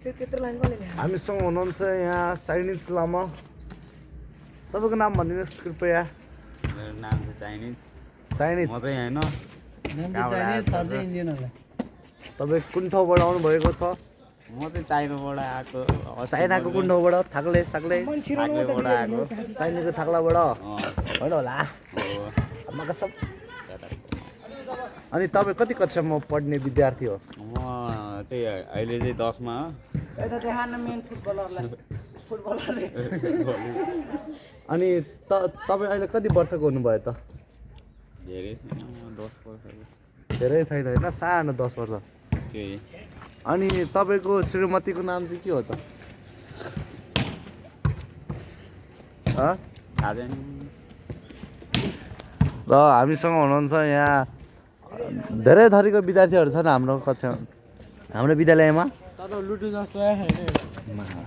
हामीसँग हुनुहुन्छ यहाँ चाइनिज लामा। तपाईँको नाम भनिदिनुहोस् कृपया। मेरो नाम चाहिँ चाइनिज म चाहिँ होइन तपाईँ कुन ठाउँबाट आउनुभएको छ? म चाहिँ चाइनाबाट आएको चाइनाको कुन ठाउँबाट? थाक्ले साक्ले थाक्लेबाट आएको चाइनाको थाक्लाबाट होइन होला। कसम। अनि तपाईँ कति कक्षामा पढ्ने विद्यार्थी हो? म चाहिँ अहिले चाहिँ 10 मा हो। अनि तपाईँ अहिले कति वर्षको हुनुभयो त? धेरै छैन 10 वर्ष धेरै छैन होइन, सानो 10 वर्ष। त्यही अनि तपाईँको श्रीमतीको नाम चाहिँ के हो त? थाहा छैन। र हामीसँग हुनुहुन्छ यहाँ धेरै थरीको विद्यार्थीहरू छन् हाम्रो कक्षामा, हाम्रो विद्यालयमा। लुटु जस्तो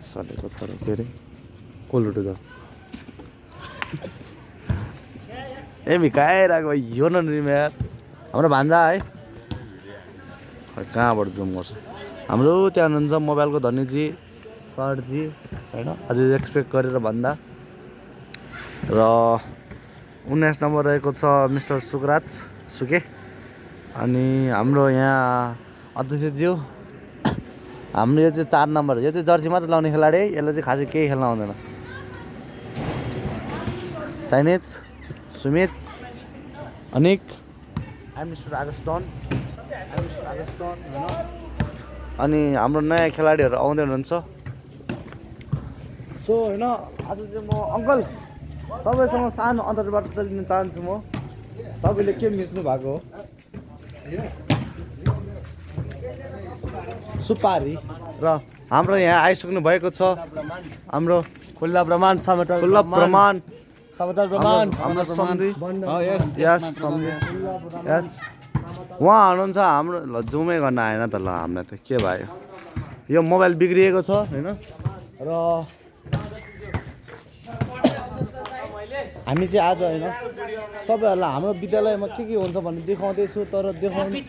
सलेको छोरो के अरे को लुटो जस्तो ए भिकाइरहेको यो न यार हाम्रो भान्जा है। कहाँबाट जुम गर्छ? हाम्रो त्यहाँ हुनुहुन्छ मोबाइलको धनीजी सरजी होइन, अलि रेस्पेक्ट गरेर भन्दा। र 19 नम्बर रहेको छ मिस्टर सुकराज सुके। अनि हाम्रो यहाँ अध्यक्षज्यू, हाम्रो यो चाहिँ 4 नम्बर, यो चाहिँ जर्सी मात्र लाउने खेलाडी, यसले चाहिँ खासै केही खेल्न आउँदैन। चाइनिज सुमित अनिक मिस्टर आगस्टन होइन। अनि हाम्रो नयाँ खेलाडीहरू आउँदै हुनुहुन्छ। सो होइन, आज चाहिँ म अङ्कल तपाईँसँग सानो अन्तर्वार्ता लिन चाहन्छु म। तपाईँले के मिच्नु भएको हो? सुपारी। र हाम्रो यहाँ आइसक्नु भएको छ हाम्रो खुल्ला प्रमाण खुल्ला प्रमाण हाम्रो सम्धि। यस सम्धि यस उहाँ हुनुहुन्छ हाम्रो। ल जुमै गर्न आएन त, ल हामीलाई त के भयो, यो मोबाइल बिग्रिएको छ होइन। र हामी चाहिँ आज होइन सबैहरूलाई हाम्रो विद्यालयमा के हुन्छ भन्ने देखाउँदैछु, तर देखाउनु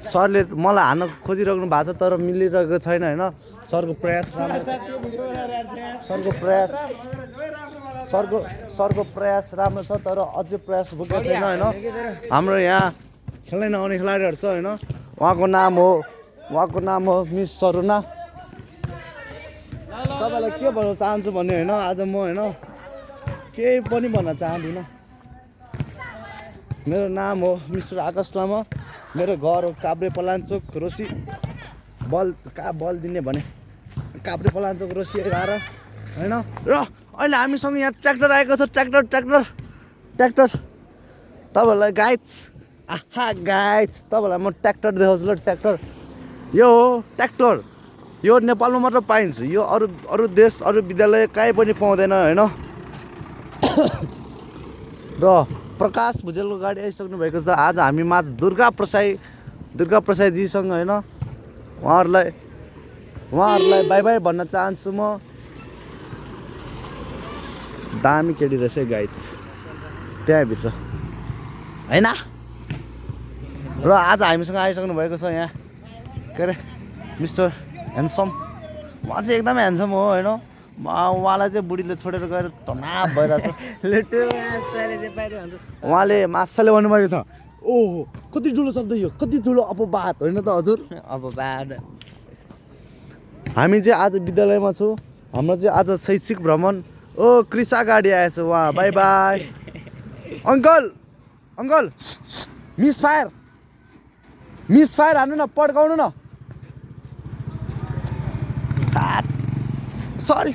सरले मलाई हान्न खोजिराख्नु भएको छ तर मिलिरहेको छैन होइन। सरको प्रयास राम्रो, सरको प्रयास राम्रो छ तर अझै प्रयास पुगेको छैन होइन। हाम्रो यहाँ खेल्न नआउने खेलाडीहरू छ होइन। उहाँको नाम हो मिस सरुना। तपाईँलाई के भन्न चाहन्छु भने होइन, आज म होइन केही पनि भन्न चाहदिनँ। मेरो नाम हो मिस्टर आकाश लामा। मेरो घर हो काभ्रे पलाञ्चोक रोसी। बल दिने भने काभ्रे पलाञ्चोक रोसी 11 होइन। र अहिले हामीसँग यहाँ ट्र्याक्टर आएको छ। ट्र्याक्टर तपाईँहरूलाई गाइड्स तपाईँहरूलाई म ट्र्याक्टर देखाउँछु ल। ट्र्याक्टर यो हो ट्र्याक्टर। यो नेपालमा मात्र पाइन्छ, यो अरू देश अरू विद्यालय कहीँ पनि पाउँदैन होइन। र प्रकाश भुजेलको गाडी आइसक्नु भएको छ। आज हामी दुर्गा प्रसादजीसँग होइन, उहाँहरूलाई बाई बाई भन्न चाहन्छु म। दामी केटी रहेछ गाइड्स त्यहाँभित्र होइन। र आज हामीसँग आइसक्नु भएको छ यहाँ के अरे मिस्टर ह्यान्डसम। म चाहिँ एकदमै ह्यान्डसम हो होइन। उहाँलाई चाहिँ बुढीले छोडेर गएर तनाव भइरहेछ। उहाँले माछाले भन्नुभएको छ ओहो कति ठुलो शब्द यो, कति ठुलो अपवाद होइन त हजुर? अपवाद। हामी चाहिँ आज विद्यालयमा छौँ। हाम्रो चाहिँ आज शैक्षिक भ्रमण। ओ कृषा गाडी आएछ उहाँ, bye bye. Uncle miss fire हान्नु न, पड्काउनु न। Sorry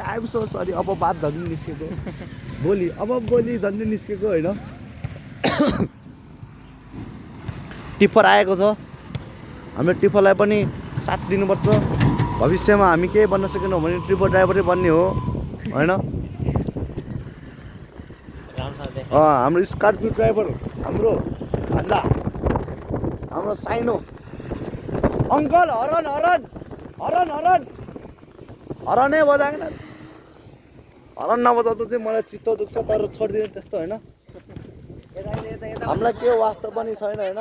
I am so sorry. अब बात झन्डै निस्केको बोली झन्डै निस्केको होइन। टिप्पर आएको छ। हाम्रो टिप्परलाई पनि साथ दिनुपर्छ। भविष्यमा हामी केही बन्न सकेनौँ भने टिप्पर ड्राइभरै बन्ने हो होइन। हाम्रो स्कर्पियो ड्राइभर हाम्रो भन्दा हाम्रो साइनो अङ्कल हरनै बजाएन। हरन नबजाउँदा चाहिँ मलाई चित्त दुख्छ तर छोडिदिनु त्यस्तो होइन। हामीलाई के वास्ता पनि छैन होइन।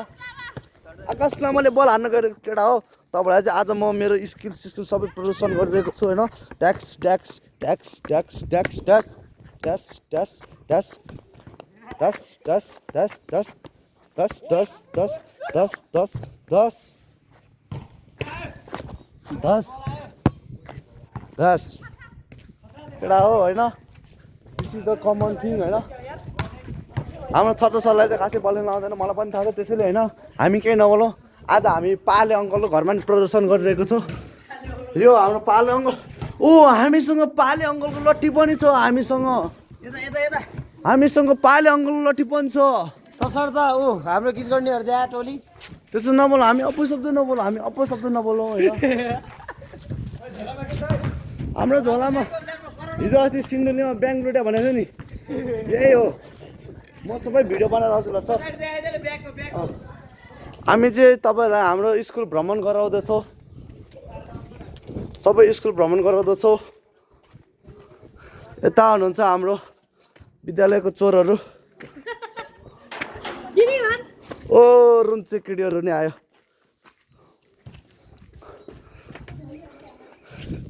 आकाश लामाले बल हान्न गएको केटा हो, तपाईँलाई चाहिँ आज म मेरो स्किल सबै प्रदर्शन गरिरहेको छु होइन tax tax tax tax tax tax tax tax tax tax tax tax tax दस दस दस दस दस दस दस दस केटा हो होइन this is the common thing होइन हाम्रो छोटो सरलाई चाहिँ खासै बोल्नु आउँदैन मलाई पनि थाहा छ त्यसैले होइन हामी केही नबोलौँ आज हामी पाले अङ्कलको घरमा नि प्रदर्शन गरिरहेको छौँ यो हाम्रो पाले अङ्कल ओ हामीसँग पाले अङ्कलको लट्ठी पनि छ हामीसँग पाले अङ्कलको लट्ठी पनि छ तसर्थ ऊ हाम्रो किस गर्नेहरू त्यहाँ टोली त्यसो नबोलौँ हामी अपशब्द नबोलौँ होइन हाम्रो झोलामा हिजो अस्ति सिन्धुलीमा ब्याङ्क लुट्यो भनेको नि यही हो म सबै भिडियो बनाएर आउँछु ल सर हामी चाहिँ तपाईँहरूलाई हाम्रो स्कुल भ्रमण गराउँदैछौँ सबै स्कुल भ्रमण गराउँदैछौँ यता हुनुहुन्छ हाम्रो विद्यालयको चोरहरू ओ रुन्चे किडीहरू नि आयो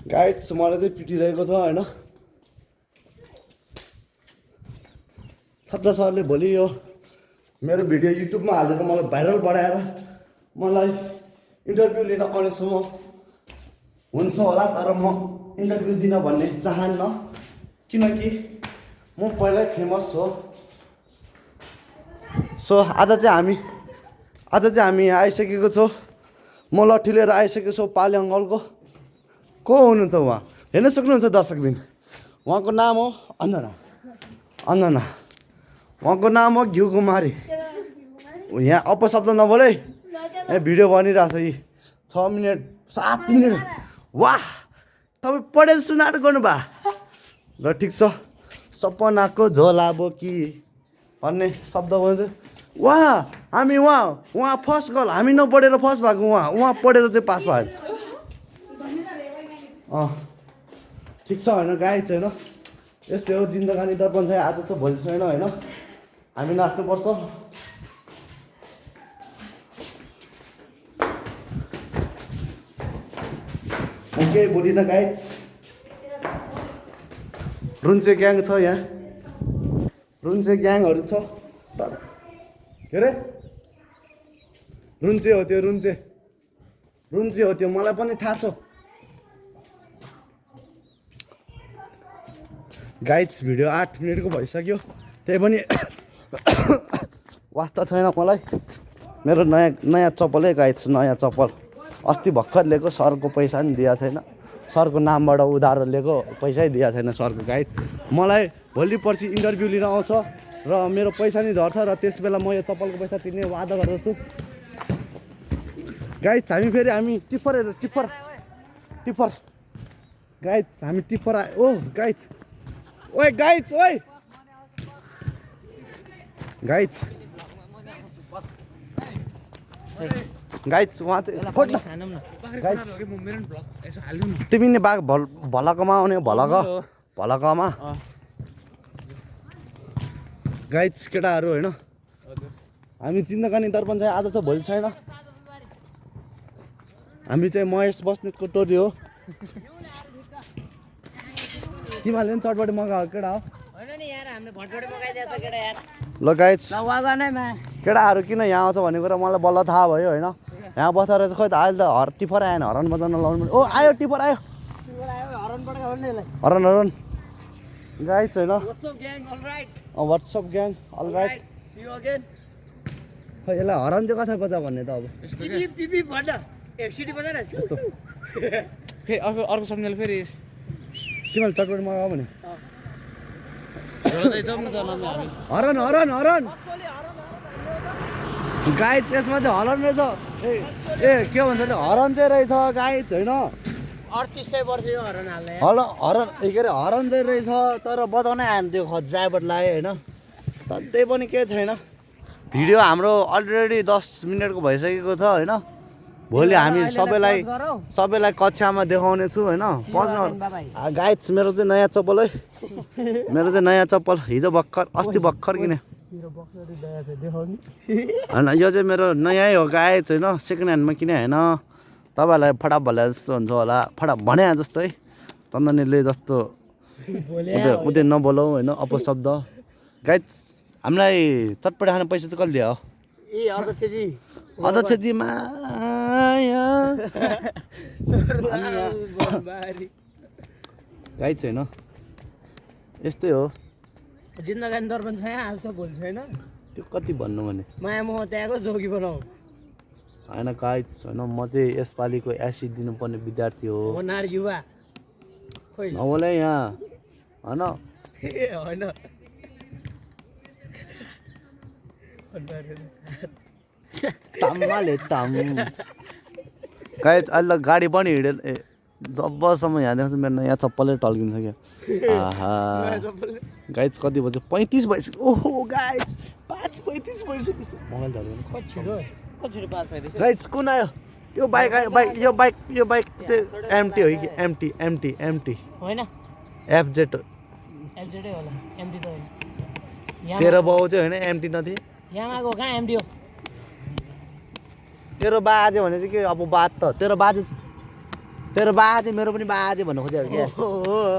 गाइड्स मलाई चाहिँ पिटिरहेको छ होइन छत्र सरले भोलि यो मेरो भिडियो युट्युबमा हालेको मलाई भाइरल बनाएर मलाई इन्टरभ्यू लिन आउनेसम्म हुन्छ होला तर म इन्टरभ्यू दिन भन्ने चाहन्न किनकि म पहिल्यै फेमस हो सो आज चाहिँ हामी आइसकेको छौँ म लट्ठी लिएर आइसकेको छु पाले अङ्कलको को हुनुहुन्छ उहाँ हेर्न सक्नुहुन्छ दर्शकबिन उहाँको नाम हो अन्जना उहाँको नाम हो घिउ कुमारी यहाँ अपशब्द नबोले यहाँ भिडियो बनिरहेको छ यी 6 मिनट 7 मिनट वाह तपाईँ पढेर सुनाट गर्नुभयो ल ठिक छ सपनाको झोला बोकी भन्ने शब्द भन्छ वाह हामी उहाँ फर्स्ट गर्ल हामी नपढेर फर्स्ट भएको उहाँ पढेर चाहिँ पास भयो ठिक छ होइन गाई चाहिँ होइन यस्तै हो जिन्दगानी दर्पण चाहिँ आज चाहिँ भोलि छैन होइन हामी नाच्नुपर्छ ओके भोलि त गाइज रुन्चे ग्याङ छ यहाँ रुन्चे ग्याङहरू छ तर के अरे रुन्चे हो त्यो मलाई पनि थाहा छ गाइड्स भिडियो 8 मिनटको भइसक्यो त्यही पनि वास्ता छैन मलाई मेरो नयाँ चप्पल है गाइड्स नयाँ चप्पल अस्ति भर्खर लिएको सरको पैसा पनि दिएको छैन सरको नामबाट उधार लिएको पैसै दिएको छैन सरको गाइड्स मलाई भोलि पर्सि इन्टरभ्यू लिन आउँछ र मेरो पैसा नि झर्छ र त्यस बेला म यो चप्पलको पैसा तिर्ने वादा गर्दछु गाइड्स हामी टिप्पर गाइड्स हामी टिप्पर ओ गाइड्स ओए गाइड्स उहाँ चाहिँ तिमी नि बाघ भलकमा आउने भलकमा गाइड्स केटाहरू होइन हामी जिन्दगानी दर्पण चाहिँ आज चाहिँ भोलि छैन हामी चाहिँ महेश बस्नेतको टोली हो तिमीहरूले पनि चटपटी मगाएको केटा हो ल गाइड्स केटाहरू किन यहाँ आउँछ भन्ने कुरा मलाई बल्ल थाहा भयो होइन यहाँ बसेर चाहिँ खोइ त अहिले त टिफर आएन हरन बजाउन लाउनु ओ आयो टिफर आयो हरन गाइड्स होइन वाट्सअप ग्याङ अल राइट खै यसलाई हरन चाहिँ कसरी बजा भन्ने त अब अर्को सम्झेल फेरि तिमीहरूले चटपटी मगाऊ भने हरन गाइड यसमा चाहिँ हरन रहेछ ए के भन्छ हरन चाहिँ रहेछ गाइड होइन 3800 वर्ष यो हरन हाल्ने हरन के अरे हरन चाहिँ रहेछ तर बजाउनै आएन त्यो ड्राइभरलाई होइन त्यही पनि केही छैन भिडियो हाम्रो अलरेडी 10 मिनटको भइसकेको छ होइन भोलि हामी सबैलाई कक्षामा देखाउने छु होइन गाइड्स मेरो चाहिँ नयाँ चप्पल है नयाँ चप्पल हिजो अस्ति भर्खर किने होइन यो चाहिँ मेरो नयाँ हो गाइड्स होइन सेकेन्ड ह्यान्डमा किने होइन तपाईँहरूलाई फटाप भने जस्तो हुन्छ होला फटाप भने जस्तो है चन्दनीले जस्तो उतै नबोलौ होइन अपशब्द गाइज हामीलाई चटपटे खाने पैसा चाहिँ कसले हो ए अध्यक्षजी अध्यक्षजी गाइज छैन यस्तै हो जिन्दगानी दर्पण छ यहाँ आज भोलि छैन त्यो कति भन्नु भने माया मोह त्यागो जोगी बनाऊ होइन गाइज होइन म चाहिँ यसपालिको एसिड दिनुपर्ने विद्यार्थी हो होनार युवा खोइ नबोले यहाँ होइन ए होइन ताम्माले ताम गाइज अहिले त गाडी पनि हिँडेन ए जबसम्म यहाँ देख्छ मेरो यहाँ चप्पलै टल्किन्छ क्या आहा गाइज कति बज्यो 35 भइसक्यो ओहो गाइज 5:35 भइसक्यो मोबाइल झर्दैन कति पास भइदियो गाइज कुन आयो यो बाइक आयो यो बाइक चाहिँ एमटी हो कि एमटी होइन एफजेड एमजेडै होला एमडी त होइन तेरो बाउ चाहिँ होइन एमटी नथिए यामाको कहाँ एमडी हो तेरो बाजे भने चाहिँ के अब बात त तेरो बाजे मेरो पनि बाजे भन्नु खोज्यो क्या